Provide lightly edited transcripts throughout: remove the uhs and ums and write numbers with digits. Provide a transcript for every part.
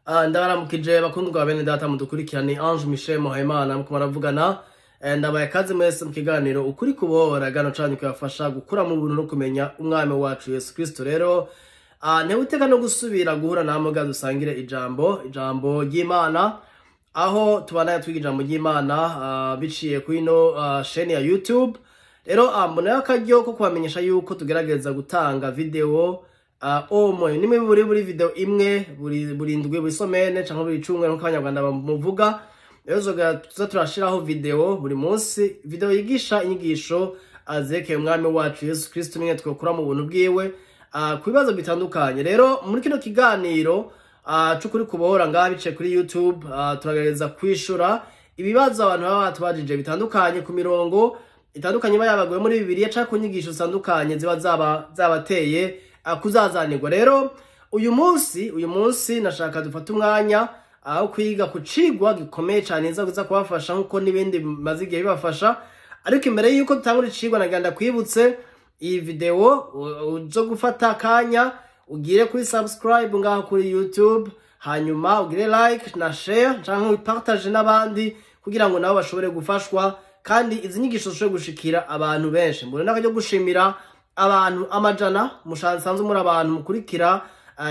Ndabaramukije bakundwa bene data mudukurikirane. Ange Michel Muhayimana muko baravugana. Ndabaye kaze mwese mu kiganiro Ukuri Kubohora, gano canyu kibafasha gukura mu buntu no kumenya umwami wacu Yesu Kristo. Rero ntewuteka no gusubira guhura namwe ga dusangire ijambo ry'Imana, aho tubandanya twiga ijambo ry'Imana biciye kuri ino chaîne ya YouTube. Rero mbonayo akaryo ko kubamenyesha yuko tugerageza gutanga video omwe nimwe buri video imwe buri ndwi, buri semaine canke buri cumwe, nkuko Abanyarwanda bamuvuga. Rero tuza turashiraho video buri munsi, video yigisha inyigisho zerekeye umwami wacu Yesu Kristo n'ingene twokura mu buntu bwiwe ku bibazo bitandukanye. Rero muri kino kiganiro c'Ukuri Kubohora ngaha biciye kuri YouTube, turagerageza kwishura ibibazo abantu baba batubajije bitandukanye ku mirongo itandukanye iba yabaguye muri Bibiliya canke ku nyigisho zitandukanye ziba zabateye kuzazanirwa. Rero uyu munsi nashaka dufate umwanya aho kwiga ku cigwa gikomeye cane nza kuza kubafasha, nkuko n'ibindi bimaze igihe bibafasha. Ariko imbere yuko dutangura icigwa, nagenda kwibutse iyi video uzo gufata akanya ugire kuri subscribe ngaho kuri YouTube, hanyuma ugire like na share canke upartage n'abandi kugira ngo nabo bashobore gufashwa kandi izi nyigisho zishobore gushikira abantu benshi. Mbona n'akaryo gushimira abantu amajana musanzwe muri abantu mukurikira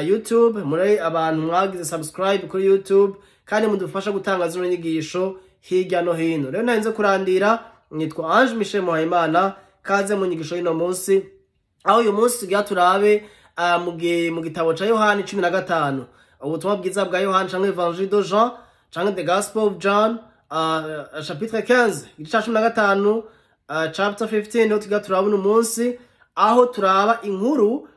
YouTube, muri abantu mwagize subscribe kuri YouTube kandi mudufasha gutanga zino nyigisho hirya no hino. Rero ntarinze kurandira, nitwa Ange Michel Muhayimana. Kaze mu nyigisho y'uno munsi, aho uyu munsi tugira turabe mu gitabo ca Yohani 15, Ubutumwa bwiza bwa Yohani canke Évangile de Jean canke The Gospel of John, chapitre 15, igice ca 15, chapter 15, niho tugira turabona umunsi, aho turaba inkuru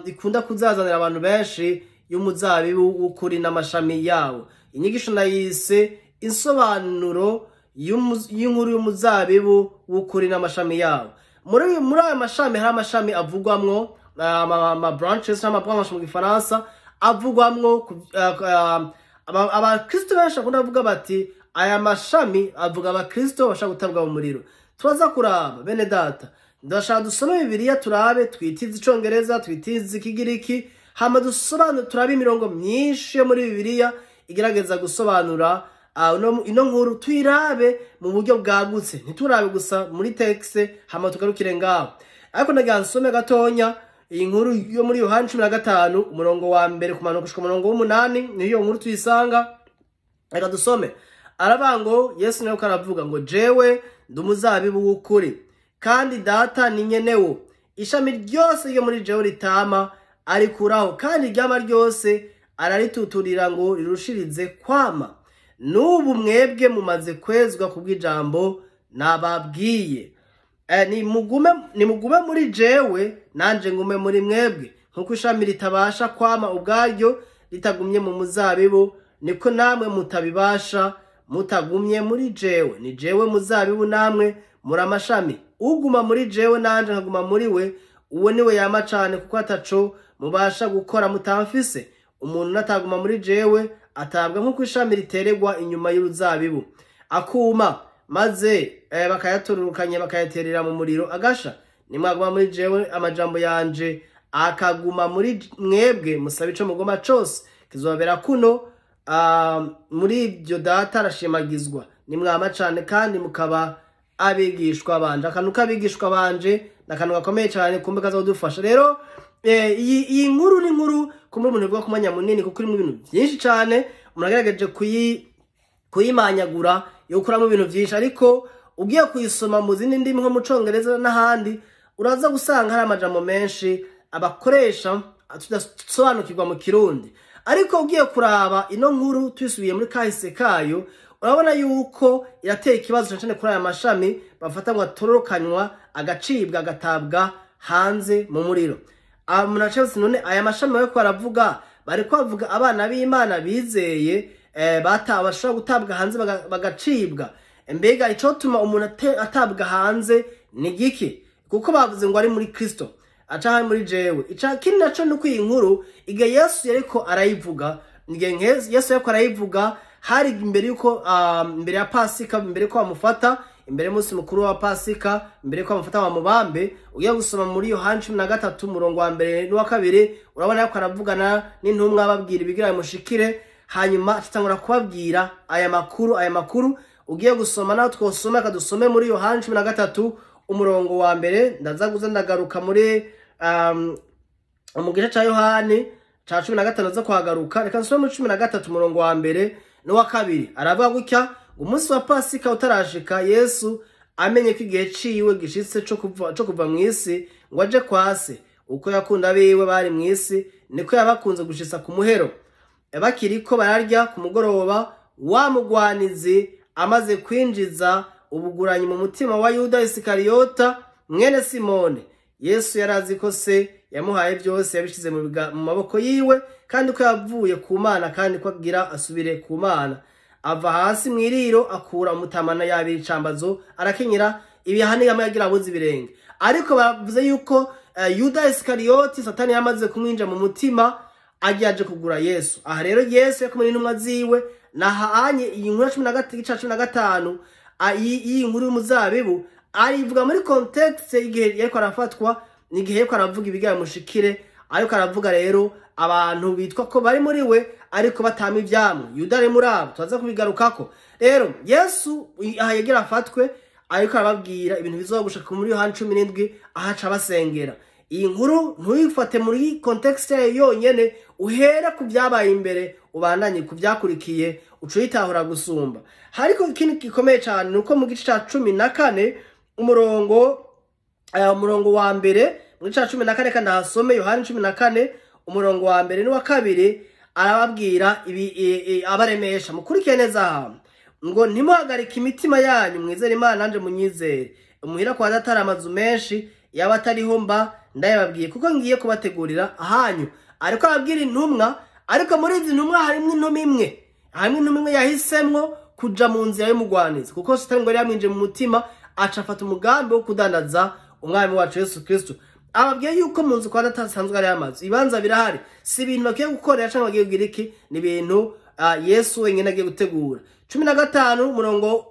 ikunda kuzazanira abantu benshi y'umuzabibu w'ukuri n'amashami yawo. Inyigisho nayise "Insobanuro y'inkuru y'umuzabibu w'ukuri n'amashami yawo". Muri ayo mashami hari amashami avugwamwo, ama branches n'ama branches mu Gifaransa, avugwamwo abakristo benshi bakunda kuvuga bati aya mashami avuga abakristo bashaka gutabwa mu muriro. Turaza kuraba, bene data, ndashaka dusome Bibiliya, turabe twitize Icongereza, twitize Ikigiriki, hama dusobanure, turabe imirongo myinshi yo muri Bibiliya igerageza gusobanura ino nkuru, tuyirabe mu buryo bwagutse, ntiturabe gusa muri texte hama tugarukire ngaho. Ariko ndagira nsome gatonya iyi nkuru yo muri Yohani 15, umurongo wa mbere kumanuka gushika umurongo w'umunani, niyo nkuru tuyisanga. Reka dusome. Aravuga ngo, Yesu nawe aravuga ngo: "Jewe ndi umuzabibu w'ukuri, kandi Data ni nyenewo. Ishami ryose ryo muri jewe ritama arikuraho, kandi iryama ryose ararituturira ngo rirushirize kwama. N'ubu mwebwe mumaze kwezwa kubw'ijambo nababwiye. Nimugume muri jewe, nanje ngume muri mwebwe. Nkuko ishami ritabasha kwama ubwaryo ritagumye mu muzabibu, niko namwe mutabibasha mutagumye muri jewe. Ni jewe muzabibu, namwe muri amashami. Uguma muri jewe nanje nkaguma muri we, uwo niwe yama cane, kuko ataco mubasha gukora mutamfise. Umuntu nataguma muri jewe atabwa nk'uko ishami riteregwa inyuma y'uruzabibu, akuma, maze bakayatururukanya, bakayaterera mu muriro, agasha. Nimwaguma muri jewe, amajambo yanje akaguma muri mwebwe, musaba ico mugoma cose, kizobera kuno. Muri ibyo Data arashimagizwa, nimwama cane kandi mukaba abigishwa banje." Akantu k'abigishwa banje ni akantu gakomeye cyane, kumbe kazodufasha. Rero iyi nkuru ni inkuru kumbe umuntu ivuga ku mwanya munini, kuko irimo ibintu byinshi cyane. Umuntu agerageje kuyimanyagura yokuramo ibintu byinshi, ariko ugiye kuyisoma mu zindi ndimi nko mu Congereza n'ahandi, uraza gusanga hari amajambo menshi abakoresha tudasobanukirwa mu Kirundi. Ariko ugiye kuraba ino nkuru tuyisubiye muri kahise kayo, urabona yuko irateye ikibazo cyane cyane kuri aya mashami bafata ngo atororokanywa, agacibwa, agatabwa hanze mu muriro. Umuntu aca ati: "None aya mashami bariko baravuga, bariko bavuga abana b'Imana bizeye bashobora gutabwa hanze, bagacibwa? Mbega icotuma umuntu atabwa hanze ni giki?" Kuko bavuze ngo ari muri Kristo aca ari muri jewe. Ica kindi naco nuko iyi nkuru, igihe Yesu yariko arayivuga, igihe Yesu yariko arayivuga, hari imbere yuko mbere ya Pasika, mbere yuko bamufata. Imbere y'umunsi mukuru wa Pasika, imbere ko bamufata bamubambe, ugiye gusoma muri Yohana 13 umurongo wa 1 n'uwa 2, urabona yuko aravugana n'intumwa ababwira ibigira bimushikire, hanyuma atangura kubabwira aya makuru. Aya makuru ugiye gusoma naho twosoma, akadusome muri Yohana 13 umurongo wa 1. Ndaza kuza ndagaruka muri mu gice ca Yohani ca 15 zo kuhagaruka. Reka nsome muri 13 umurongo wa 1 n'uwa 2. Aravuga gutya: umunsi wa Pasika utarashika, Yesu amenye ko igihe ciwe gishitse co kuva mw'isi ngo aje kwa se. Uko yakunda abiwe bari mw'isi, niko yabakunze gushitsa ku muhero. Bakiriko bararya ku mugoroba, wa mugwanizi amaze kwinjiza ubuguranyi mu mutima wa Yuda Isikariyota mwene Simone, Yesu yarazi ko se yamuhaye byose, yabishize mu maboko yiwe, kandi ko yavuye ku Mana kandi ko agira asubire ku Mana. Ava hasi mw'iriro, akura umutamana yabiri icambazo, arakenyera ibihani yamwe yagira aboze ibirenge. Ariko bavuze yuko Yuda Isikariyoti Satani yamaze kumwinja mu mutima, agiye aje kugura Yesu. Aha rero Yesu yakumwe n'intumwa ziwe, nahaanye iyi nkuru ya 15 iyi nkuru y'umuzabibu arivuga muri context igihe yariko arafatwa, n'igihe yariko aravuga ibigira mushikire. Ariko aravuga rero abantu bitwa ko bari muri we ariko batama ivyamwe. Yuda ari muri abo, tuza kubigarukako. Rero Yesu aha yagira afatwe, ariko arababwira ibintu bizogushaka muri Yohana 17, ahaca basengera. Iyi nkuru ntuyifate muri context yayo yonyene, uhera ku byabaye imbere ubandanye ku byakurikiye, ucuyitahura gusumba. Hariko ikindi gikomeye cyane nuko mu gice ca 14 umurongo wa 1, mu gice ca 14 kandi hasome Yohana 14 umurongo wa 1 n'uwa 2, arababwira ibi abaremesha. Mukurikiye neza aha ngo: ntimuhagarike imitima yanyu, mwizere Imana nanje munyizere. Umuhira kwa Data hari amazu menshi, yaba atariho mba ndayababwiye, kuko ngiye kubategurira ahanyu. Ariko ababwira intumwa, ariko muri izi ntumwa harimwo intumwa imwe, harimwo intumwa imwe yahisemwo kuja mu nzira y'umugwanizi, kuko Satani ngo yari yamwinjiye mu mutima, aca afata umugambi wo kudandaza umwami wacu Yesu Kristo. Ababwiye yuko mu nzu kwa Data hasanzwe hari amazu, ibibanza birahari, si ibintu bagiye gukorera cyangwa bagiye kugira iki, ni ibintu Yesu wenyine agiye gutegura. 15 umurongo,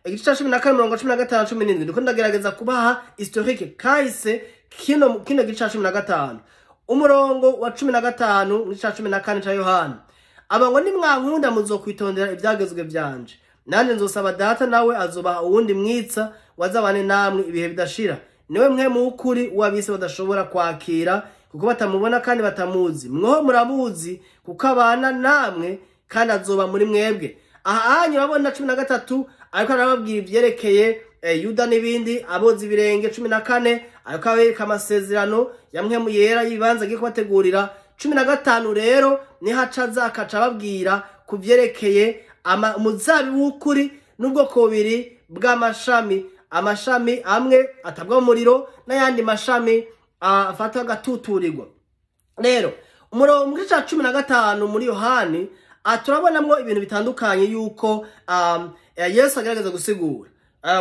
igice ca 14 umurongo 15 17, ndiko ndagerageza kubaha historique kahise kino gice ca 15 umurongo wa 15 mu gice ca 14 ca Yohana. Aba ngo: nimwankunda muzokwitondera ibyagezwe byanje, nanjye nzosaba Data, nawe azobaha uwundi mwitsa wazabane namwe ibihe bidashira, niwe Mpwemu w'ukuri, uwabise badashobora kwakira kuko batamubona kandi batamuzi. Mwoho muramuzi kuko abana namwe kandi azoba muri mwebwe. Aha anyu urabona 13 ariko arababwira ivyerekeye Yuda n'ibindi aboza ibirenge. 14 ariko abereka amasezerano ya Mpwemu Yera y'ibibanza agiye kubategurira. 15 rero niho aca akaca ababwira ku vyerekeye umuzabibu w'ukuri n'ubwoko bubiri bw'amashami, amashami amwe atabwa mu muriro n'ayandi mashami afatwa agatuturirwa. Rero umurongo mu gice ca 15 muri Yohani, turabonamwo ibintu bitandukanye yuko Yesu agerageza gusigura.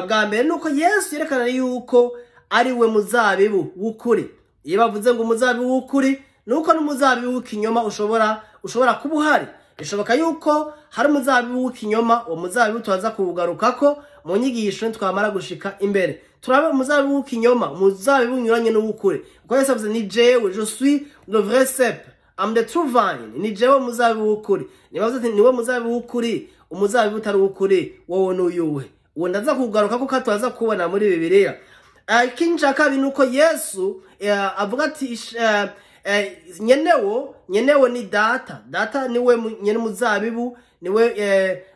Bwa mbere nuko Yesu yerekana yuko ari we muzabibu w'ukuri. Iyo bavuze ngo umuzabibu w'ukuri, nuko n'umuzabibu w'ikinyoma ushobora kuba uhari. Bishoboka yuko hari umuzabibu w'ikinyoma, uwo muzabibu tuza kuwugarukako mu nyigisho twamara gushika imbere. Turaba umuzabibu w'ikinyoma, umuzabibu unyuranye n'uw'ukuri. Kuko Yesu avuze: ni jewe, je suis le vrai cep, I'm the true vine, ni jewe umuzabibu w'ukuri. Niba avuze ati niwe muzabibu w'ukuri, umuzabibu utari uw'ukuri wowe n'uyuhe? Uwo ndaza kugaruka ko twaza kubona muri Bibiliya. Ikindi ca kabiri nuko Yesu avuga ati nyenewo ni Data. Data niwe nyene umuzabibu, niwe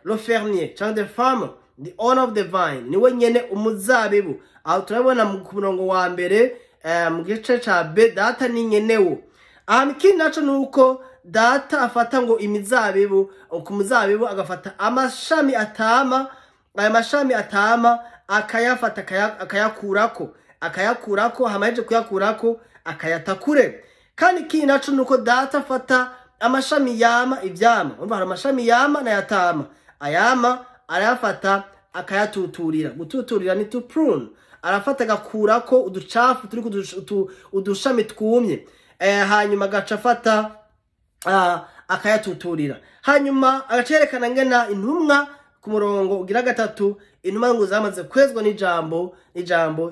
le fermier cyangwa the farmer, the owner of the vine, niwe nyene umuzabibu. Aho turabona ku murongo wa 1 mu gice ca B, Data ni nyenewo. Aha ikindi naco nuko Data afata ngo imizabibu, ku muzabibu agafata amashami atama, aya mashami atama akayafata akayakurako, hamaje kuyakurako akayatakure. Kandi ikindi naco nuko Data afata amashami yama ivyama, umva hari amashami yama n'ayatama, ayama arayafata akayatuturira. Gututurira ni to prune. Arafata agakurako uducafu turi udushami twumye, hanyuma agaca afata akayatuturira. Hanyuma agacerekana ngena intumwa Ku murongo ugira gatatu, intumwa ngo zamaze kwezwa n'ijambo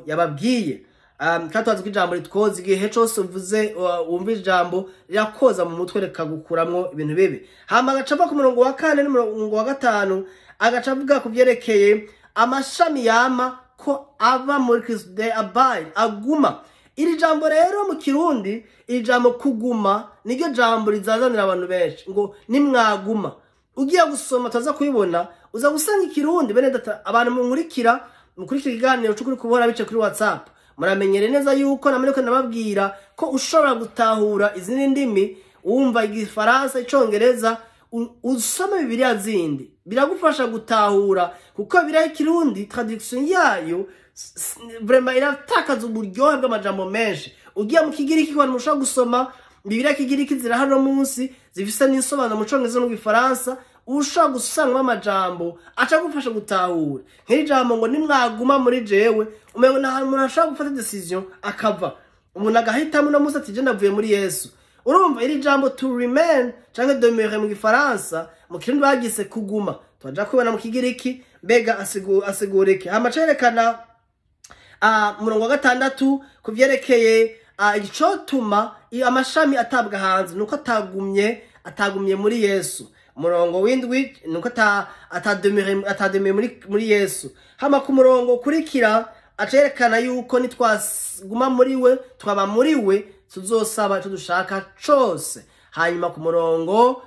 yababwiye. Kandi tuzi ko ijambo ritwoza. Igihe cose uvuze, wumva ijambo, rirakoza mu mutwe, rikagukuramwo ibintu bibi. Hama agaca ava ku murongo wa kane n'umurongo wa gatanu, agaca avuga ku vyerekeye amashami yama ko aba muri Kristo, they abide, aguma. Iri jambo rero mu Kirundi, iri jambo kuguma, niryo jambo rizazanira abantu benshi ngo nimwaguma. Ugiye gusoma, tuza kubibona, uza gusanga Ikirundi. Bene data, abantu munkurikira, mukurikira ikiganiro c'ukuri kubona bice kuri WhatsApp, muramenyere neza yuko namwe ko nababwira ko ushobora gutahura izindi ndimi, wumva Igifaransa, Icongereza, usome Bibiliya zindi, biragufasha gutahura, kuko Bibiliya y'Ikirundi, traduction yayo vraiment iratakaza uburyohe bw'amajambo menshi. Ugiye mu Kigiriki, ku bantu mushobora gusoma Bibiliya y'Ikigiriki, zirahari no munsi, zifise n'insobanuro mu Congereza no mu Gifaransa, ushobora gusangamo amajambo aca gufasha gutahura. Nk'iri jambo ngo nimwaguma muri jewe, umengo ni ahantu umuntu ashobora gufata decision, akava, umuntu agahitamo uno munsi ati: "Je ndavuye muri Yesu." Urumva iri jambo to remain canke demeurer mu Gifaransa, mu Kirundi bagise kuguma. Twaja kubona mu Kigiriki mbega asigura iki. Hama cerekana murongo wa gatandatu ku vyerekeye icotuma amashami atabwa hanze, nuko atagumye muri Yesu. Umurongo w'indwi, nuko atademeye muri Yesu. Hama ku murongo ukurikira acerekana yuko nitwaguma muri we, twaba muri we, tuzosaba ico dushaka cose. Hanyuma ku murongo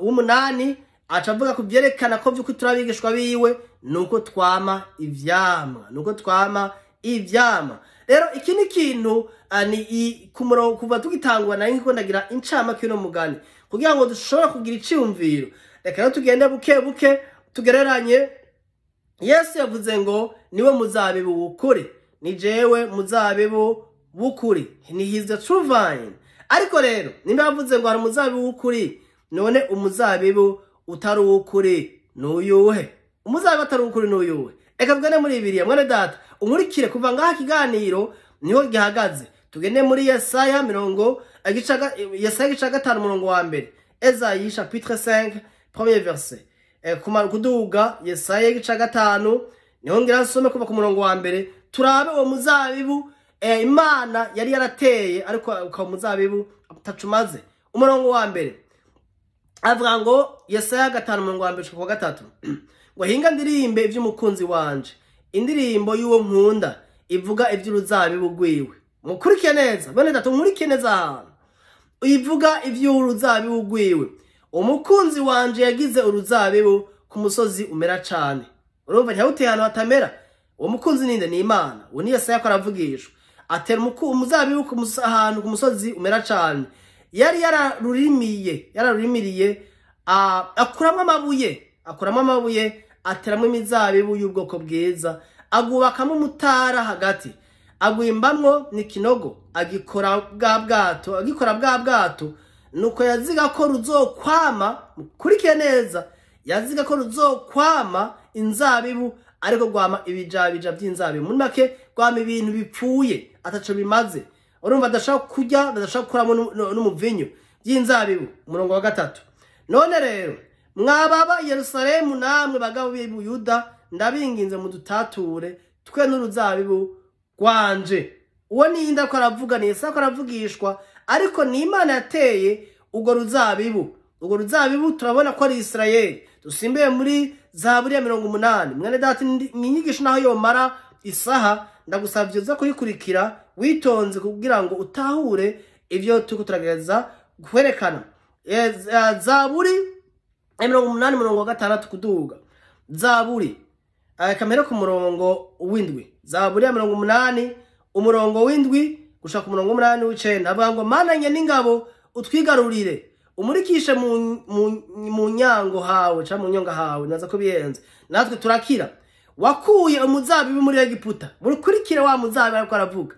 w'umunani aca avuga ku vyerekana ko vy'ukuri turi abigishwa biwe, nuko twama ivyamwa, nuko twama ivyamwa. Rero iki ni ikintu ni ku murongo kuva tugitangura nari nkiko ndagira incamake y'uno mugani kugira ngo dushobore kugira iciyumviro. Reka rero tugende buke buke, tugereranye. Yesu yavuze ngo niwe muzabibu w'ukuri, ni jewe muzabibu w'ukuri, ni he's the true vine. Ariko rero nimba yavuze ngo hari umuzabibu w'ukuri, none umuzabibu utari uw'ukuri n'uyuhe? Umuzabibu atari uw'ukuri n'uyuhe? Reka tugende muri Bibiliya. Mwene data unkurikire, kuva ngaha ikiganiro niho gihagaze. Tugende muri Yesaya mirongo Yesaya igice 5, umurongo wa mbere, Esaïe chapitre 5, premier verset. Kumara kuduga, Yesaya igice 5 niho ngira nsome kuva ku murongo wa mbere, turabe uwo muzabibu Imana yari yarateye ariko ukaba umuzabibu atacumaze. Umurongo wa mbere avuga ngo, Yesaya 5, umurongo wa mbere gushika ku wa gatatu, ngo: "Hinga ndirimbe ivy'umukunzi wanje, indirimbo y'uwo nkunda ivuga ivy'uruzabibu rwiwe." Mukurikiye neza, bene data, nkurikiye neza ahantu ivuga ivy'uruzabibu rwiwe. "Umukunzi wanje yagize uruzabibu ku musozi umera cane." Urumva, ntiyawuteye ahantu hatamera. Uwo mukunzi ninde? Ni Imana. Uwo ni Yesaya ko aravugishwa. Atera umuzabibu ahantu ku musozi umera cane. Yari yararurimiye, yararurimiye, akuramwo amabuye, ateramwo imizabibu y'ubwoko bwiza, agubakamo umutara hagati, agwimbamwo n'ikinogo, agikora bwa bwato. Nuko yaziga ko ruzokwama. Mukurikiye neza, yaziga ko ruzokwama inzabibu, ariko rwama ibijabija by'inzabibu. Muri make, rwama ibintu bipfuye, ataco bimaze. Urumva, badashobora kurya, badashobora gukuramo n'umuvinyu by'inzabibu. Umurongo wa gatatu: "None rero mwababa i Yerusalemu namwe bagabo b'i Buyuda, ndabinginze mudutature twe n'uruzabibu rwanje." Uwo ninde ko aravuga? Ni Yesu ko aravugishwa, ariko ni Imana yateye urwo ruzabibu. Urwo ruzabibu turabona ko ari Isirayeli. Dusimbuye muri Zaburi ya 80. Mwene data, inyigisho naho yomara isaha, ndagusabye uza kuyikurikira witonze kugira ngo utahure ivyo turiko turagerageza kwerekana. Zaburi ya 80, umurongo wa gatandatu kuduga. Zaburi, kamere ku murongo w'indwi. Zaburi ya 80, umurongo w'indwi gushaka ku murongo w'umunani, w'icenda, avuga ngo: "Mana n'ingabo, utwigarurire, umurikishe mu nyango hawe canke mu nyonga hawe." Naza ko bihenze, natwe turakira. "Wakuye umuzabibu muri Egiputa." Murikurikire wa muzabibu ariko aravuga.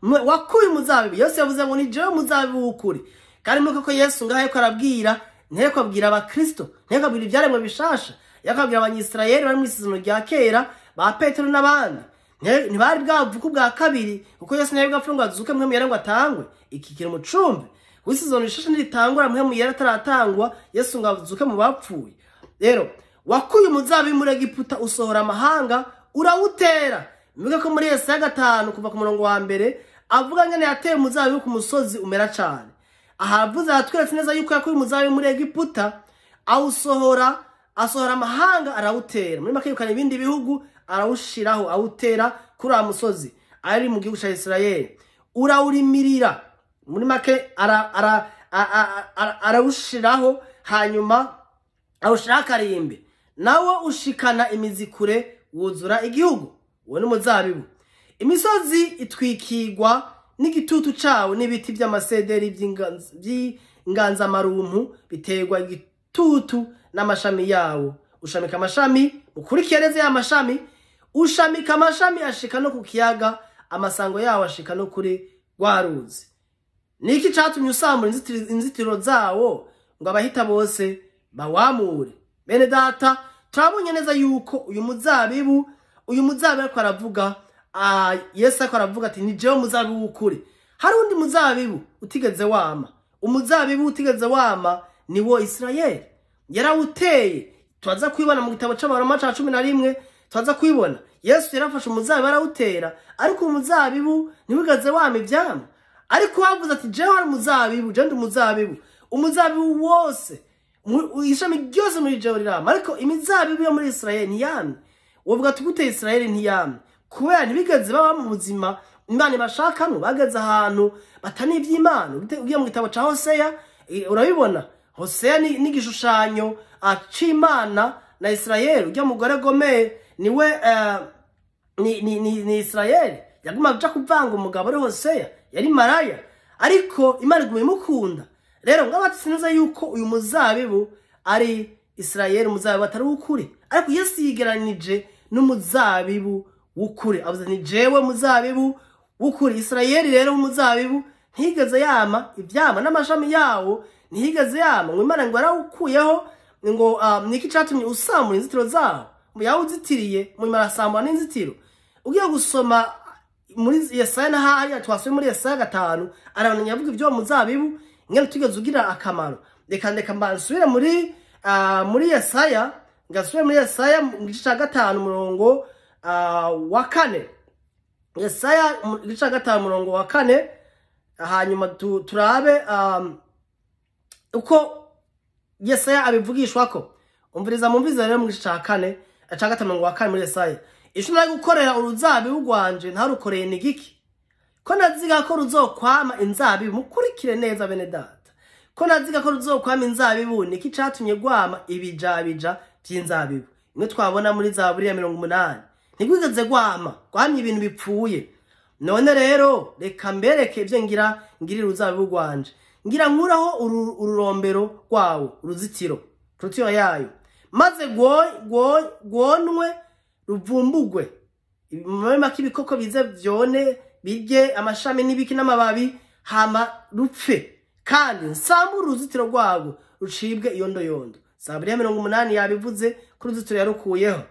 Wakuye umuzabibu. Yesu yavuze ngo ni jewe muzabibu w'ukuri. Kandi muko ko Yesu ngaho ariko arabwira, ntiyariko abwira abakristo, ntiyariko abwira ivyaremwe bishasha, yariko abwira Abanyisirayeli bari mu isezerano rya kera, ba Petero n'abandi. Ntibari bwavuka ubwa kabiri, kuko Yesu ntiyari bwapfe ngo azuke, Mpwemu Yera ngo atangwe. Iki kiri mu cumbi w'isezerano rishasha ntiritangura Mpwemu Yera ataratangwa, Yesu ngo azuke mu bapfuye. Rero Wakuye umuzabibu muri Egiputa, usohora amahanga urawutera. Mwibuke ko muri Yesaya 5 kuva ku murongo wa 1 avuga ngene yateye umuzabibu ku musozi umera cane. Aha avuze atweretse neza yuko yakuye umuzabibu muri Egiputa awusohora, asohora amahanga arawutera. Muri make yukana ibindi bihugu arawushiraho, awutera kuri wa musozi ari mu gihugu ca Israel. Urawurimirira, muri make arawushiraho, hanyuma awushiraho akarimbi, nawo ushikana imizi kure, wuzura igihugu. Uwo ni umuzabibu. Imisozi itwikirwa n'igitutu cawo, n'ibiti vy'amasederi vy'inganzamarumpu biterwa igitutu n'amashami yawo. Ushamika amashami, ukurikiye neza ya mashami, ushamika amashami ashika no ku kiyaga, amasango yawo ashika no kuri rwa ruzi. Niki catumye usambura inzitiro zawo ngo abahita bose bawamure? Bene data, turabonye neza yuko uyu muzabibu ariko aravuga, Yesu ariko aravuga ati ni jewe muzabibu w'ukuri. Hari undi muzabibu utigeze wama. Umuzabibu utigeze wama ni wo Israel yarawuteye. Twaza kwibona mu gitabo c'Abaroma ca 11, twaza kwibona Yesu yarafashe umuzabibu arawutera, ariko umuzabibu ntiwigeze wama ivyamwa. Ariko bavuze ati jewe hari umuzabibu, je ndi umuzabibu, umuzabibu wose ishami ryose muri jewe rirama. Ariko imizabibu yo muri Israel ntiyamye. Wovuga ati gute Israel ntiyamye? Kubera ntibigeze baba mu buzima Imana ibashakamwo, bageze ahantu batani ivy'Imana. Ugiye mu gitabo ca Hoseya urabibona. Hoseya ni igishushanyo c'Imana na Israel. Ujya mugore Gomeri niwe ni Israel yaguma aja kuvanga umugabo ari Hoseya, yari maraya, ariko Imana iguma imukunda. Rero ngabatse neza yuko uyu muzabibu ari Israel, umuzabibu atari w'ukuri. Ariko Yesu yigeranije n'umuzabibu w'ukuri, avuze ni jewe muzabibu w'ukuri. Israel rero umuzabibu ntigeze yama ivyama, n'amashami yawo ntihigeze yama. Ngo Imana ngo yarawukuyeho, ngo niki catumye usambura inzitiro zawo? Yawuzitiriye, mu Imana asambura n'inzitiro. Ugiye gusoma muri Yesaya na hariya twasuye muri Yesaya 5, arabandanya avuga ivyo muzabibu ngene tugeze ugira akamaro. Reka mbansubire muri Yesaya, ngasubire muri Yesaya mu gice ca 5 umurongo wa 4. Yesaya mu gice ca 5 umurongo wa 4, hanyuma turabe uko Yesaya abivugishwako. Umviriza mumvize rero mu gice ca 4 ca 5 umurongo wa 4 muri Yesaya. Ico nari gukorera uruzabibu rwanje ntarukoreye ni giki? Ko naziga ko ruzokwama inzabibu. Mukurikire neza bene data. Ko naziga ko ruzokwama inzabibu, niki catumye gwama ibijabija vy'inzabibu? Imwe twabona muri Zaburi ya 80. Ntigwigeze gwama, gwamye ibintu bipfuye. None rero reka mbereke ivyo ngira ngirira uruzabibu rwanje. Ngira nkuraho ururombero rwawo, uruzitiro, uruzitiro yayo, maze gwonwe ruvumbugwe. Muri make ibikoko bize vyone birye amashami n'ibiki n'amababi, hama rupfe. Kandi nsambure uruzitiro rwago rucibwe iyondoyondo. Zaburi ya 80 yabivuze ko uruzitiro yarukuyeho.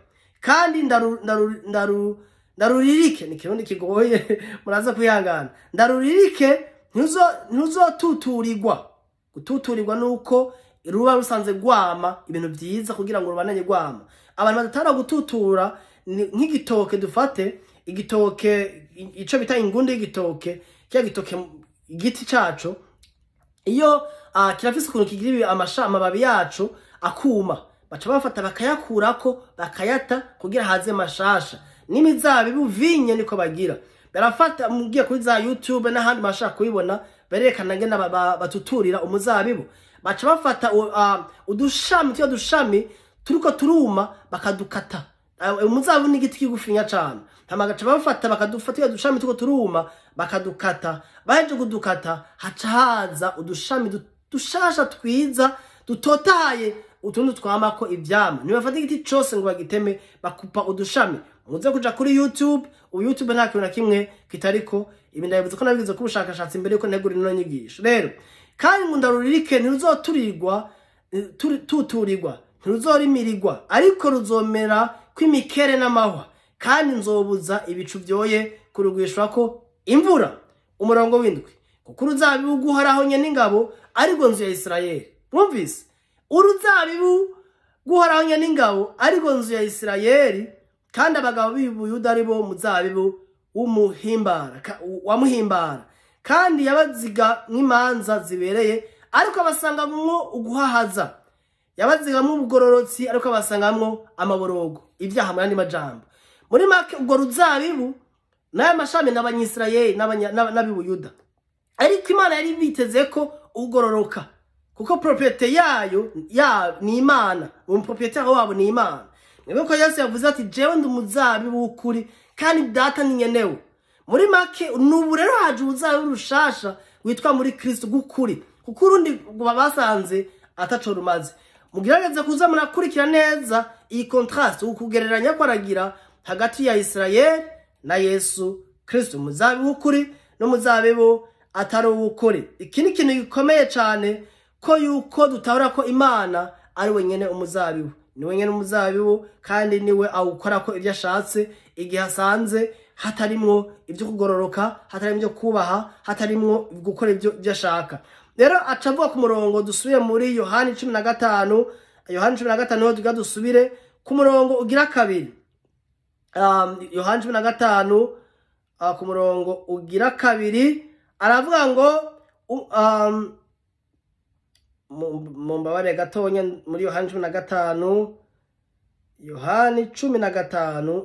Kandi ndaruririke, ni kirundi kigoye muraza kwihangana. Ndaruririke ntuzotuturirwa. Gututurirwa nuko ruba rusanze gwama ibintu vyiza kugira ngo rubananye gwama. Abantu badatara gututura nk'igitoke, dufate igitoke, ico bita ingundu y'igitoke, kya gitoke igiti caco iyo kirafise ukuntu kigira amababi yaco akuma, baca bafata bakayakurako bakayata kugira haze mashasha. N'imizabibu vinye niko bagira, barafata mugiye kuri za YouTube n'ahandi mashaka kubibona, berekana ngene batuturira umuzabibu. Baca bafata udushami, tuya dushami turiko turuma bakadukata. Umuzabibu ni igiti kigufinya cane, hama gaca bafata bakadufata tuya dushami turiko turuma bakadukata. Baheje kudukata haca haza udushami dushasha twiza dutotahaye, utundi twamako ivyama. Ntibafata igiti cose ngo bagiteme, bakupa udushami. Muze kuja kuri YouTube, ubu YouTube nta kintu na kimwe kitariko. Ibi ndabivuze ko nabigize ku bushakashatsi mbere yuko ntegura ino nyigisho. Rero kandi ngo ndaruririke ntiruzoturirwa, tuturirwa, ntiruzorimirirwa, ariko ruzomera kw'imikere n'amahwa, kandi nzobuza ibicu vyoye kurugwishwako imvura. Umurongo w'indwi, kuko uruzabibu rw'Uhoraho nyene ingabo arirwo nzu ya Israel. Mwumvise? Uruzabibu Guhoraho n'ingabo ariko nzu ya Isirayeli, kandi abagabo b'Ibuyuda ari bo muzabibu w'umuhimbara wamuhimbara, kandi yabaziga nk'imanza zibereye, ariko abasangamwo uguhahaza, yabazigamwo ubugororotsi, ariko abasangamwo amaborogo, ibyaha mu yandi majambo. Muri make, ubwo ruzabibu n'aya mashami n'Abanyisirayeli n'ab'Ibuyuda, ariko Imana yari biteze ko ugororoka, kuko propriété yayo ya ni Imana, umupropriétaire wabo ni Imana. Niba ko Yesu yavuze ati: "Jewe ndi umuzabibu w'ukuri, kandi Data ni nyenewe." Muri make, nubu rero haje ubuzabibu rushasha witwa muri Kristo gukuri, kuko urundi basanze ataco rumaze. Mugerageze kuza murakurikira neza iyi contraste, ukugereranya ko aragira hagati ya Israel na Yesu Kristo, umuzabibu w'ukuri n'umuzabibu atari uw'ukuri. Iki ni ikintu gikomeye cyane, ko yuko dutahura ko Imana ari wenyene umuzabibu, ni wenyene umuzabibu, kandi niwe awukora ko ibyo ashatse igihe asanze hatarimwo ibyo kugororoka, hatarimwo ibyo kubaha, hatarimwo gukora ibyo ashaka. Rero aca avuga ku murongo, dusubiye muri Yohani 15, Yohani 15, tuga dusubire ku murongo ugira kabiri. Yohani 15, ku murongo ugira kabiri, aravuga ngo mumbabare gatonya, muri Yohani 15, Yohani 15,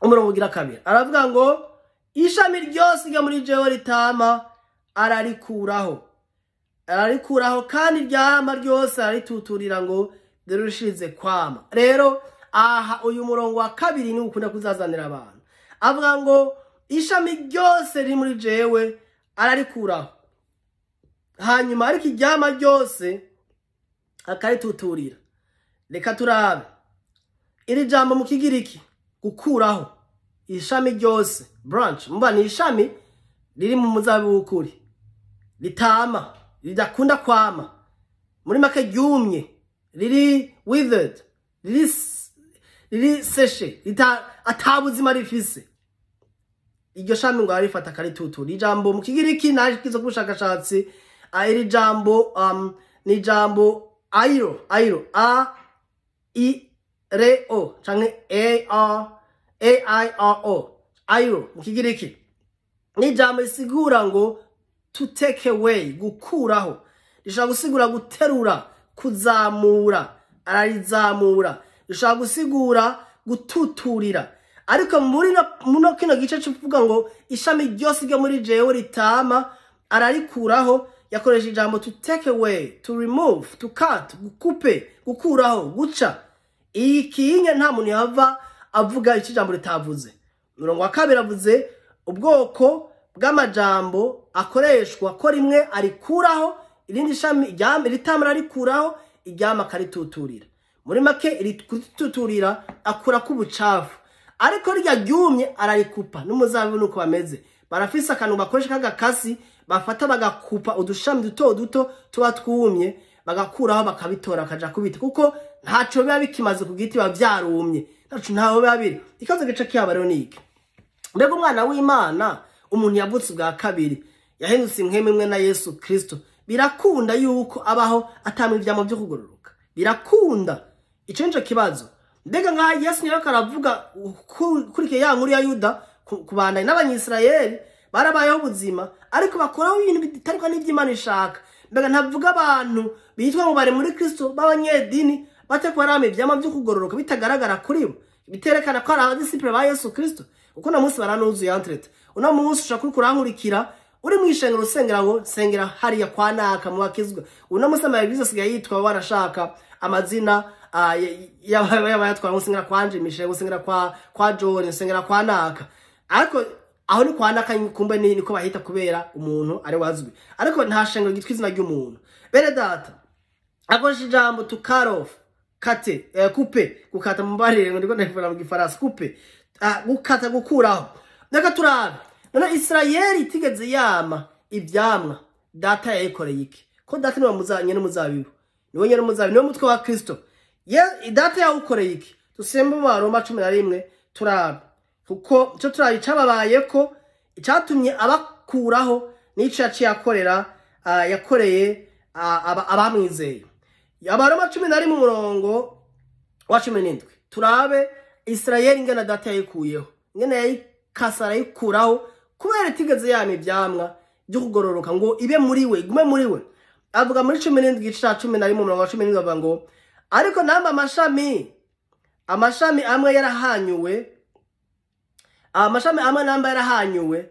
umurongo ugira kabiri, aravuga ngo: "Ishami ryose ryo muri jewe ritama ararikuraho, ararikuraho, kandi ryama ryose ararituturira ngo rirushirize kwama." Rero aha uyu murongo wa kabiri ni ukunda kuzazanira abantu. Avuga ngo ishami ryose riri muri jewe ararikuraho, hanyuma ariko iryama ryose akarituturira. Reka turabe iri jambo mu Kigiriki, gukuraho ishami ryose, branch. Mba ni ishami riri mu muzabibu w'ukuri ritama, ridakunda kwama, muri make ryumye, riri withered, riri séché, atabuzima rifise. Iryo shami ngo ararifata akaritutura. Ijambo mu Kigiriki, naje ku bushakashatsi, iri jambo ni ijambo airo, airo, a i r o canke a r a i r o, airo mu Kigiriki ni ijambo risigura ngo to take away, gukuraho. Rishobora gusigura guterura, kuzamura, ararizamura. Rishobora gusigura gututurira. Ariko muri muno kino gice cyo kuvuga ngo ishami ryose ryo muri jewe ritama ararikuraho, yakoresha ijambo to take away, to remove, to cut, gukupe, gukuraho, guca. Iyi kinye nta muntu yava avuga icyo ijambo ritavuze. Umurongo wa kabiri avuze ubwoko bw'amajambo akoreshwa, ko rimwe arikuraho, irindi shami ritama ararikuraho, iryama akarituturira. Muri make, irituturira akura ubucafu, ariko rya ryumye ararikupa. N'umuzabibu nuko bameze, barafise akantu bakoresha k'agakasi, bafata bagakupa udushami duto duto tuba twumye, bagakuraho, bakabitora, bakaja kubita, kuko ntaco biba bikimaze ku giti, biba vyarumye, ntaco, ntaho biba biri. Ikibazo gice kiyaba rero ni iki: mbega umwana w'Imana, umuntu yavutse ubwa kabiri, yahindutse impwemu imwe na Yesu Kristo, birakunda yuko abaho atamwa ivyamo vyo kugororoka? Birakunda? Ico nico kibazo. Mbega nka Yesu niyo aravuga, ukurikiye ya nkuru ya Yuda, kubandanya n'Abanyisirayeli barabayeho ubuzima, ariko bakoraho ibintu bitariko n'ivy'Imana ishaka. Mbega ntavuga abantu bitwa ngo bari muri Kristo b'abanyedini, batariko barama ivyamwa vyo kugororoka, bitagaragara kuri bo, biterekana ko ari abadisipure ba Yesu Kristo? Kuko uno munsi baranuzuye entrete. Uno munsi ushobora kuriko urankurikira uri mw'ishengero, usengera ngo sengera hariya kwa naka mu bakizwa. Uno munsi ama église asigaye yitwa, warashaka amazina y'abayatwara, ngo sengera kwa Michel, ngo sengera kwa John, sengera kwa naka. Ariko aho ni kwa naka, kumbe ni niko bahita kubera umuntu ari wazwi, ariko nta shengero ryitwa izina ry'umuntu. Bene data, akoresha ijambo to cut off, kate, couper, gukata. Mubarire ngo ndiko ndabivuga mu Gifaransa, couper, gukata, gukuraho. Reka turabe none Isirayeli itigeze yama ivyamwa, Data yayikoreye iki? Ko Data niwe muzanye n'umuzabibu, niwe nyene umuzabibu, niwe mutwe wa Kristo. Ye Data yawukoreye iki? Dusembe mu Baroma 11, turabe, kuko ico turabe icababayeko, icatumye abakuraho, n'ico yaciye akorera, yakoreye abamwizeye. Abaroma 11 umurongo wa 17, turabe Isirayeli ingene data yayikuyeho, ingene yayikasa arayikuraho kubera itigeze yama ivyamwa byo kugororoka ngo ibe muri we, igume muri we. Avuga muri 17 igice ca 11 umurongo wa 17, avuga ngo ariko namba amashami amwe yarahanyuwe, amashami amwe namba yarahanyuwe,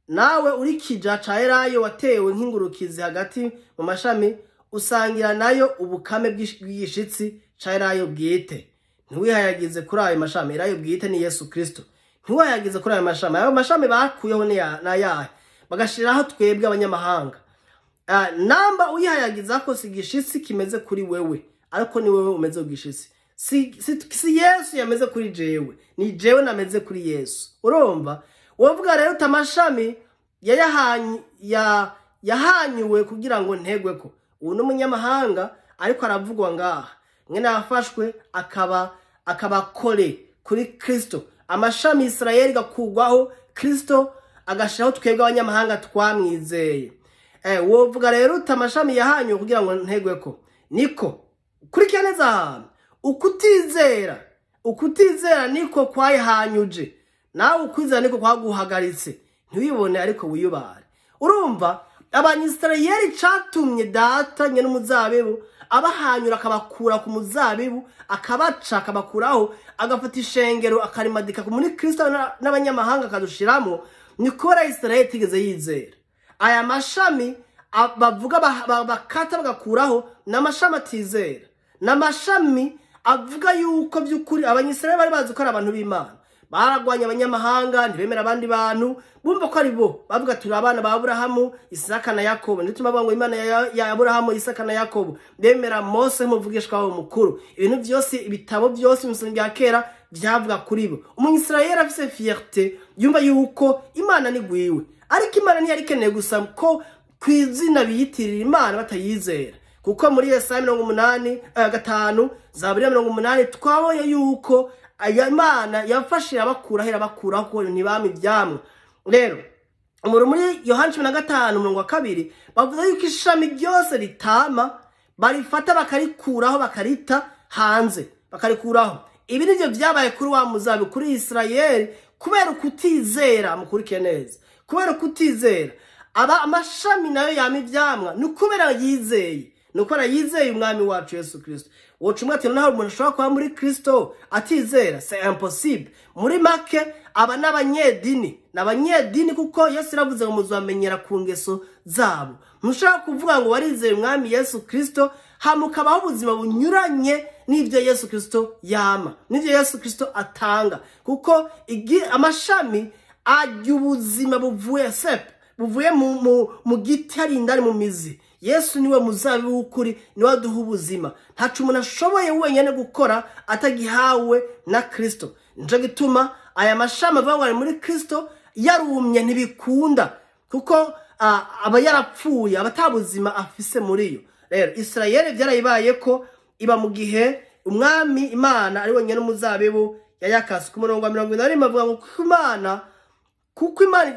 nawe uri kija ca elayo watewe nk'ingurukizi hagati mu mashami, usangira nayo ubukame bw'igishitsi ca elayo bwite. Ntiwihayagize kuri ayo mashami. Elayo bwite ni Yesu Kristo. Ntiwihayagize kuri ayo mashami. Ayo mashami bakuyeho ni nayahe? Bagashiraho twebwe abanyamahanga. Namba uyihayagiza ko si igishitsi kimeze kuri wewe, ariko ni wewe umeze igishitsi. Si Yesu yameze kuri jewe, ni jewe nameze kuri Yesu. Urumva? Wovuga rero utamashami yahanyuwe kugira ngo ntegweko. Ubu ni umunyamahanga ariko aravugwa ngaha. Mwene afashwe akaba kore kuri Kristo. Amashami Isirayeli gakugwaho, Kristo agashiraho twebwe abanyamahanga twamwizeye. Wovuga rero utamashami yahanyuwe kugira ngo ntegweko. Niko kurikira neza ahantu. Ukutizera niko kwayihanyuje, nawe ukwizera niko kwaguhagaritse. Ntiwibone ariko wiyubare. Urumva abanyisirayeli catumye data nyene umuzabibu abahanyura akabakura ku muzabibu, akabaca akabakuraho, agafata ishengero akarimadika muri Kristo n'abanyamahanga akadushiramo, ni kubera Isirayeli itigeze yizera. Aya mashami bavuga bakata bagakuraho n'amashami atizera, n'amashami avuga yuko by'ukuri abanyisirayeli bari bazi ko ari abantu b'Imana. Baragwanya abanyamahanga, ntibemera abandi bantu, bumva ko ari bo. Bavuga turi abana ba Aburahamu, Isaka na Yakobo. Ndituma bavuga ngo Imana ya Aburahamu, Isaka na Yakobo. Bemera Mose nk'umuvugishwa wabo mukuru. Ibintu byose, ibitabo byose mu Isezerano rya Kera byavuga kuri bo. Umunyisirayeli afise fierté, yumva yuko Imana ni gwiwe. Ariko Imana ntiyari ikeneye gusa ko kwizina biyitirira Imana batayizera. Kuko muri Yesaya 85, Zaburi 80 twabonye yuko aya Imana yafashe abakura hera bakura ko ntibami ivyamwa. Rero muri Yohana 15 umurongo wa 2 bavuze yuko ishami ryose ritama barifata bakarikuraho bakarita hanze, bakarikuraho. Ibi nivyo vyabaye kuri wa muzabibu kuri Isirayeli kubera kutizera. Mukurikiye neza, kubera kutizera. Aba amashami nayo yama ivyamwa ni kubera yizeye, ni kubera yizeye umwami wacu Yesu Kristo. Wocumwe ati naho umuntu ashobora kuba muri Kristo atizera, c'est impossible. Muri make aba n'abanyedini, n'abanyedini kuko Yesu yaravuze ngo muzamenyera ku ngeso zabo. Ntushobora kuvuga ngo warizeye umwami Yesu Kristo hamukabaho ubuzima bunyuranye n'ibyo Yesu Kristo yama, n'ibyo Yesu Kristo atanga. Kuko amashami ajya ubuzima buvuye sep, buvuye mu giti ari indani mu mizi. Yesu niwe muzabibu w'ukuri, niwe aduha ubuzima. Ntaco umuntu ashoboye wenyene gukora atagihawe na Kristo. Nico gituma aya mashami avuga ngo ari muri Kristo yarumye ntibikunda, kuko aba yarapfuye, aba atabuzima afise muri yo. Rero Isirayeli byarayibaye ko iba mu gihe umwami Imana ari wenyene umuzabibu yayakase. Ku murongo wa 41 avuga ngo kuko Imana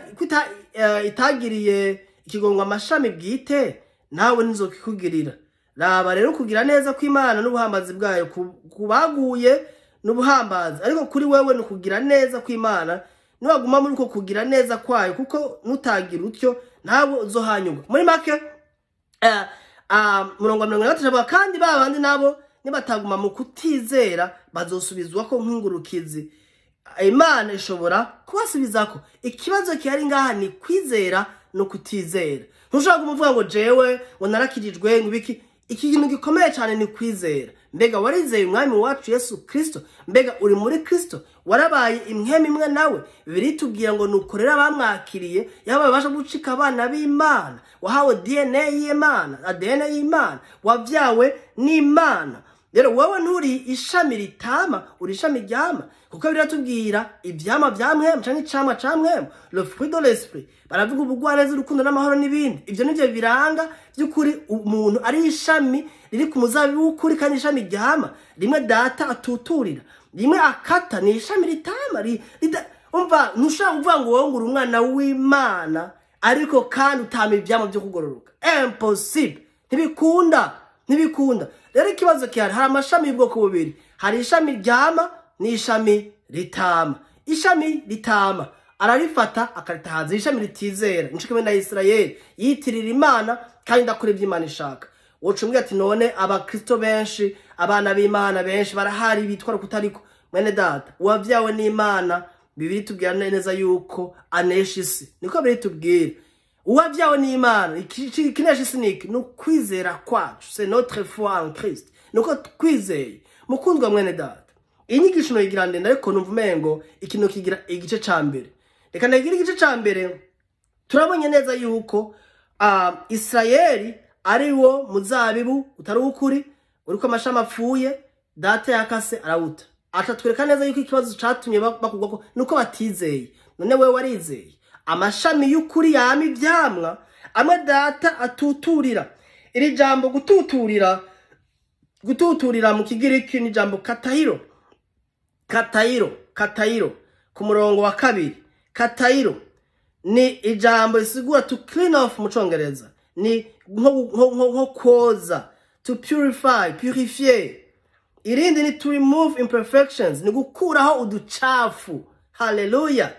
itagiriye ikigongo amashami bwite, nawe nizokikugirira. Raba rero kugira neza kw'Imana n'ubuhambazi bwayo kubaguye n'ubuhambazi, ariko kuri wewe ni kugira neza kw'Imana. Niwaguma muri uko kugira neza kwayo, kuko nutagira utyo nawe uzohanyurwa. Muri make murongo wa 43 avuga kandi ba bandi nabo nibataguma mu kutizera bazosubizwa ko nk'ingurukizi. Imana ishobora kubasubizako. Ikibazo kihari ngaha ni kwizera no kutizera. Ntushobora kumuvuga ngo jewe ngo narakirijwe ngo ibiki. Iki kintu gikomeye cyane ni kwizera. Mbega warizeye umwami wacu Yesu Kristo? Mbega uri muri Kristo? Warabaye imwemi imwe nawe? Bibiliya itubwira ngo nukorera abamwakiriye, yaba babasha gucika abana b'Imana. Wahawe DNA y'Imana, ADN y'Imana, wavyawe n'Imana. Rero wowe nturi ishami ritama, uri ishami ryama. Kuko biratubwira ivyama vya mwemu canke icamwa ca mwemu, le fruit de l'esprit. Baravuga ubugwaneza, urukundo n'amahoro n'ibindi. Ivyo nivyo biranga by'ukuri umuntu ari ishami riri ku muzabibu w'ukuri kandi ishami ryama. Rimwe data atuturira, rimwe akata, ni ishami ritama. Umva, ntushobora kuvuga ngo wowe nguri umwana w'Imana ariko kandi utama ivyamwa vyo kugororoka. Impossible, ntibikunda. Ntibikunda. Rero ikibazo kihari, hari amashami y'ubwoko bubiri: hari ishami ryama n'ishami ritama. Ishami ritama ararifata akarita hanze, ishami ritizera. Nico kimwe na Isirayeli yitirira Imana kandi ndakora ibyo Imana ishaka. Woca ati: "None abakristo benshi, abana b'Imana benshi barahari bitwara kutariko." Mwene data, uwavyawe n'Imana, Bibiri tubwira neza yuko anesha isi. Niko biri tubwira. Uwavyawe n'Imana, ikinesha isi niki? Ni ukwizera kwacu, c'est notre foi en Christ, nuko twizeye. Mukundwa mwene data, iyi nyigisho noyigira ndende, ariko numva umengo ikintu kigira igice ca mbere. Reka ndagira igice ca mbere. Turabonye neza yuko Isirayeli ari wo muzabibu utari uw'ukuri, uriko amashami apfuye, data yakase arawuta. Atatwereka neza yuko ikibazo catumye bakugwako nuko batizeye. None wewe warizeye? Amashami y'ukuri yama ivyamwa amwe data atuturira. Iri jambo gututurira, gututurira mu Kigiriki ni jambo katahiro, katahiro, katahiro. Ku murongo wa 2, katahiro ni ijambo risigura to clean off mu Congereza, ni nko kwoza, to purify, purifier. Irindi ni to remove imperfections, ni gukuraho uducafu. Haleluya,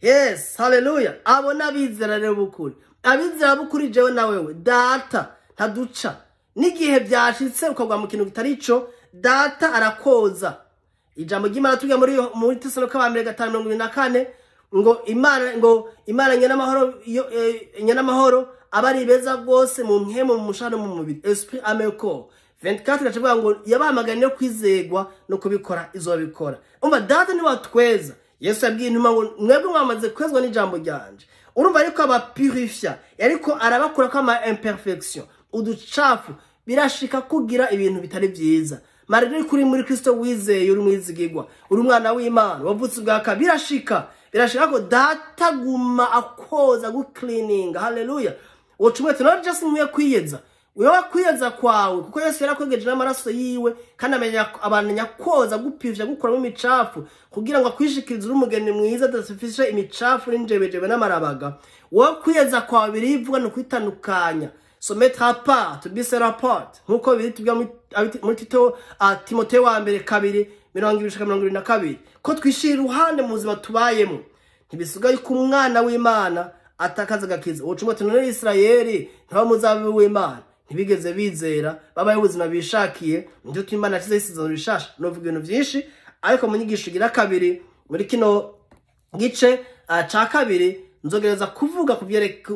yes, haleluya. Abo n'abizera rero bukuri. Abizera bukuri, jewe na wewe, data ntaduca. N'igihe byashitse ukagwa mu kintu kitari ico, data arakoza. Ijambo ry'Imana tujya muri Tesalonika ba mbere 5:24 ngo Imana nyenamahoro, nyenamahoro aba ari beza rwose mu mpwemu, mu mushaha no mu mubiri, esprit, âme, corps. 24 gace ngo yabahamagariye no kwizegwa no kubikora izobikora. Umva, data ni watweza. Yesu yabwiye intumwa ngo: "Mwebwe mwamaze kwezwa n'ijambo ryanje." Urumva, ariko abapurifya, ariko arabakura ko ama imperfection, uducafu. Birashika kugira ibintu bitari byiza malgré kuri muri Kristo, wizeye, uri mwizigirwa, uri umwana w'Imana wavutse ubwa kabiri. Birashika ko data guma akoza, gucleaninga. Haleluya. Woca none just nkwiye kwiyeza. Wewe kwiyeza kwawe, kuko Yesu yarakwegeje n'amaraso yiwe, kandi amenya abandanya koza, gupivya, gukuramo imicafu kugira ngo akwishikirize uri umugeni mwiza adafise imicafu n'injebejebe n'amarabaga. Wowe kwiyeza kwawe birivuga ni ukwitandukanya, se mettre à part, to be set apart, nkuko biri tubwira muri Tito, Timoteyo wa mbere 2:20-22, ko twishira iruhande mu buzima tubayemo. Ntibisigaye ko umwana w'Imana atakaza agakiza. Ubucumwa ati: "None Isirayeli ntaba muzabibu w'Imana?" Ntibigeze bizera, babaye ubuzima bishakiye. Nicyo tuma Imana yashyizeho isezerano rishasha. Novuga ibintu byinshi, ariko mu nyigisho igira kabiri muri kino gice ca kabiri nzogereza kuvuga ku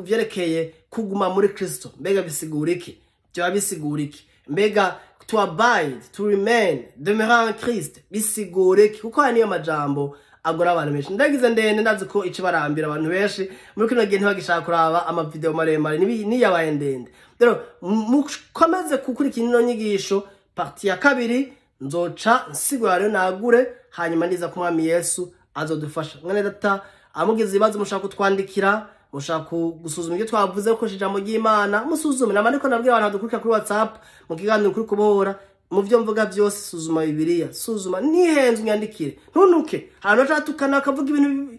vyerekeye kuguma muri Kristo. Mbega bisigura iki? Byaba bisigura iki? Mbega to abide, to remain, demeurer en Christ bisigura iki? Kuko aya niyo majambo agora abantu benshi. Ndagize ndende, ndazi ko ico barambira abantu benshi muri kino gihe, ntibagishaka kuraba amavideo maremare, niyabaye ndende. Rero mukomeze gukurikira ino nyigisho partie ya kabiri, nzoca nsigura rero nagure. Hanyuma ndiza ku Mwami Yesu azodufasha. Mwene data, amugize ibibazo, mushaka kutwandikira, mushaka gusuzuma ibyo twavuze gukoresha ijambo ry'Imana, musuzume. Nama ariko nabwira abantu badukurikira kuri WhatsApp mu kiganiro kuri kubohora: mu byo mvuga byose, suzuma Bibiliya, suzuma, nihenze unyandikire, ntunuke. Ahantu bacatukana bakavuga ibintu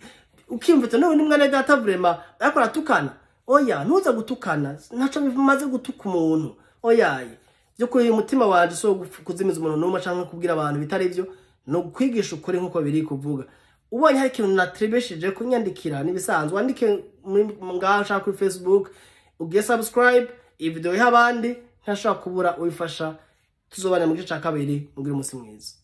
ukiyumvita none ni mwene data vraiment ariko aratukana. Oya, ntuza gutukana, ntaco bimaze gutuka umuntu. Oyaye, by'ukuri umutima wanje si uwo kuzimiza umuntu n'umwe canke kubwira abantu bitari byo, ni ukwigisha ukuri nk'uko biri kuvuga. Ubonye hari ikintu natrebesheje, kunyandikira n'ibisanzwe, wandike ngaho ushaka kuri Facebook, ugiye subscribe iyi video, iha abandi, ntashobora kubura ubifasha. Tuzobana mu gice ca kabiri. Mugire umunsi mwiza.